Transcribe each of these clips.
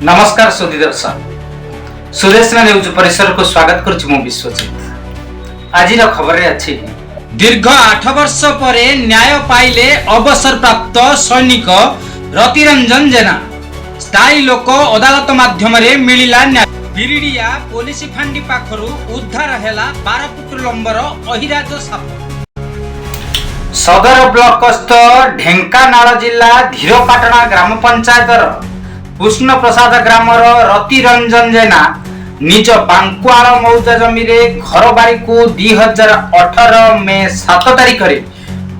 ନମସ୍କାର ସୁଧୀ ଦର୍ଶକ, ସୁଦେଶନା ନ୍ୟୁଜ୍ ପରିସରକୁ ସ୍ୱାଗତ କରୁଛି ମୁଁ ବିଶ୍ୱଜିତ। ଆଜିର ଖବରରେ ଅଛି, ଦୀର୍ଘ 8 ବର୍ଷ ପରେ ନ୍ୟାୟ ପାଇଲେ ଅବସରପ୍ରାପ୍ତ ସୈନିକ ରତିରଞ୍ଜନ ଜେନା। ସ୍ଥାୟୀ ଲୋକ ଅଦାଲତ ମାଧ୍ୟମରେ ମିଳିଲା ନ୍ୟାୟ। ବିରିଡ଼ିଆ ପୋଲିସ ଫାଣ୍ଡି ପାଖରୁ ଉଦ୍ଧାର ହେଲା 12 ଫୁଟ ଲମ୍ବର ଅହିରାଜ ସାପ। ସଦର ବ୍ଲକସ୍ଥ ଢେଙ୍କାନାଳ ଜିଲ୍ଲା ଧୀରପାଟଣା ଗ୍ରାମ ପଞ୍ଚାୟତର କୃଷ୍ଣପ୍ରସାଦ ଗ୍ରାମର ରତିରଞ୍ଜନ ଜେନା ନିଜ ବାଙ୍କୁଆଳ ମୌଜା ଜମିରେ ଘରବାରିକୁ 2018 ମେ 7 ତାରିଖରେ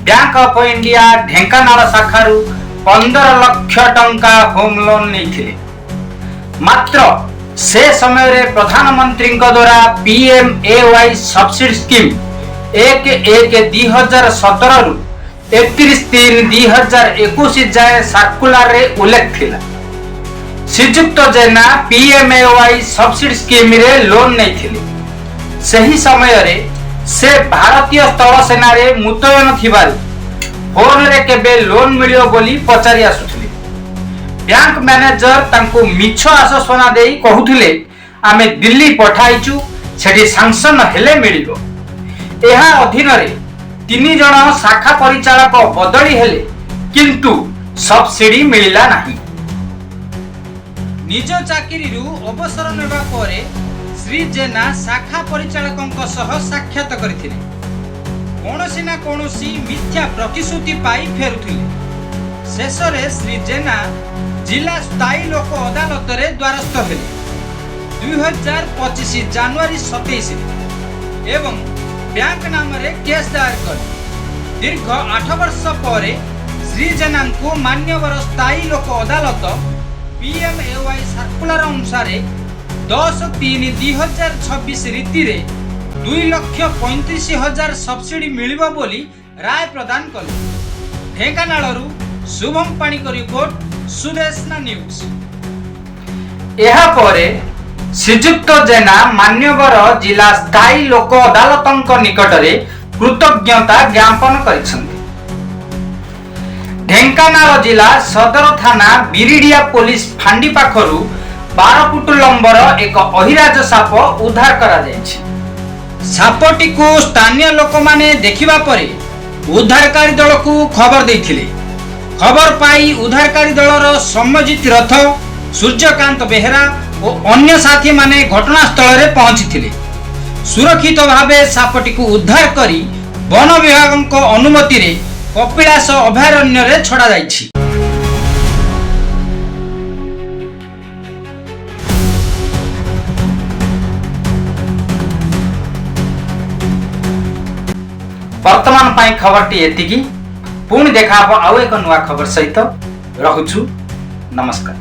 ବ୍ୟାଙ୍କ ଅଫ ଇଣ୍ଡିଆ ଢେଙ୍କାନାଳ ଶାଖାରୁ 15 ଲକ୍ଷ ଟଙ୍କା ହୋମ୍ ଲୋନ୍ ନେଇଥିଲେ। ମାତ୍ର ସେ ସମୟରେ ପ୍ରଧାନମନ୍ତ୍ରୀଙ୍କ ଦ୍ୱାରା ପିଏମ୍ଏୱାଇ ସବସିଡି ସ୍କିମ୍ 1/1/2017ରୁ 31/3/2021 ଯାଏଁ ସାର୍କୁଲାରରେ ଉଲ୍ଲେଖ ଥିଲା। ଶ୍ରୀଯୁକ୍ତ ଜେନା ପିଏମ୍ଏୱାଇ ସବସିଡି ସ୍କିମ୍ରେ ଲୋନ୍ ନେଇଥିଲେ। ସେହି ସମୟରେ ସେ ଭାରତୀୟ ସ୍ଥଳ ସେନାରେ ମୁତୟନ ଥିବାରୁ ଫୋନରେ କେବେ ଲୋନ୍ ମିଳିବ ବୋଲି ପଚାରି ଆସୁଥିଲେ। ବ୍ୟାଙ୍କ ମ୍ୟାନେଜର ତାଙ୍କୁ ମିଛ ଆଶ୍ୱାସନା ଦେଇ କହୁଥିଲେ, ଆମେ ଦିଲ୍ଲୀ ପଠାଇଛୁ, ସେଠି ସାଙ୍କସନ ହେଲେ ମିଳିବ। ଏହା ଅଧୀନରେ ତିନି ଜଣ ଶାଖା ପରିଚାଳକ ବଦଳି ହେଲେ, କିନ୍ତୁ ସବସିଡି ମିଳିଲା ନାହିଁ। ନିଜ ଚାକିରିରୁ ଅବସର ନେବା ପରେ ଶ୍ରୀ ଜେନା ଶାଖା ପରିଚାଳକଙ୍କ ସହ ସାକ୍ଷାତ କରିଥିଲେ। କୌଣସି ନା କୌଣସି ମିଥ୍ୟା ପ୍ରତିଶ୍ରୁତି ପାଇ ଫେରୁଥିଲେ। ଶେଷରେ ଶ୍ରୀ ଜେନା ଜିଲ୍ଲା ସ୍ଥାୟୀ ଲୋକ ଅଦାଲତରେ ଦ୍ୱାରସ୍ଥ ହେଲେ 2025 ଜାନୁଆରୀ 27ରେ ଏବଂ ବ୍ୟାଙ୍କ ନାମରେ କେସ୍ ଦାୟର କଲେ। ଦୀର୍ଘ 8 ବର୍ଷ ପରେ ଶ୍ରୀ ଜେନାଙ୍କୁ ମାନ୍ୟବର ସ୍ଥାୟୀ ଲୋକ ଅଦାଲତ ପିଏମ୍ଏୱାଇ ସାର୍କୁଲାର ଅନୁସାରେ 10/3/2026 ରୀତିରେ 2,35,000 ସବସିଡି ମିଳିବ ବୋଲି ରାୟ ପ୍ରଦାନ କଲେ। ଢେଙ୍କାନାଳରୁ ଶୁଭମ ପାଣିଙ୍କ ରିପୋର୍ଟ, ସୁଦେଶନା ନ୍ୟୁଜ୍। ଏହାପରେ ଶ୍ରୀଯୁକ୍ତ ଜେନା ମାନ୍ୟବର ଜିଲ୍ଲା ସ୍ଥାୟୀ ଲୋକ ଅଦାଲତଙ୍କ ନିକଟରେ କୃତଜ୍ଞତା ଜ୍ଞାପନ କରିଛନ୍ତି। ଢେଙ୍କାନାଳ ଜିଲ୍ଲା ସଦର ଥାନା ବିରିଡ଼ିଆ ପୋଲିସ ଫାଣ୍ଡି ପାଖରୁ 12 ଫୁଟ ଲମ୍ବର ଏକ ଅହିରାଜ ସାପ ଉଦ୍ଧାର କରାଯାଇଛି। ସାପଟିକୁ ସ୍ଥାନୀୟ ଲୋକମାନେ ଦେଖିବା ପରେ ଉଦ୍ଧାରକାରୀ ଦଳକୁ ଖବର ଦେଇଥିଲେ। ଖବର ପାଇ ଉଦ୍ଧାରକାରୀ ଦଳର ସୌମ୍ୟଜିତ ରଥ, ସୂର୍ଯ୍ୟକାନ୍ତ ବେହେରା ଓ ଅନ୍ୟ ସାଥୀମାନେ ଘଟଣାସ୍ଥଳରେ ପହଞ୍ଚିଥିଲେ। ସୁରକ୍ଷିତ ଭାବେ ସାପଟିକୁ ଉଦ୍ଧାର କରି ବନ ବିଭାଗଙ୍କ ଅନୁମତିରେ କପିଳାସ ଅଭୟାରଣ୍ୟରେ ଛଡ଼ାଯାଇଛି। ବର୍ତ୍ତମାନ ପାଇଁ ଖବରଟି ଏତିକି। ପୁଣି ଦେଖା ହବ ଆଉ ଏକ ନୂଆ ଖବର ସହିତ। ରହୁଛୁ, ନମସ୍କାର।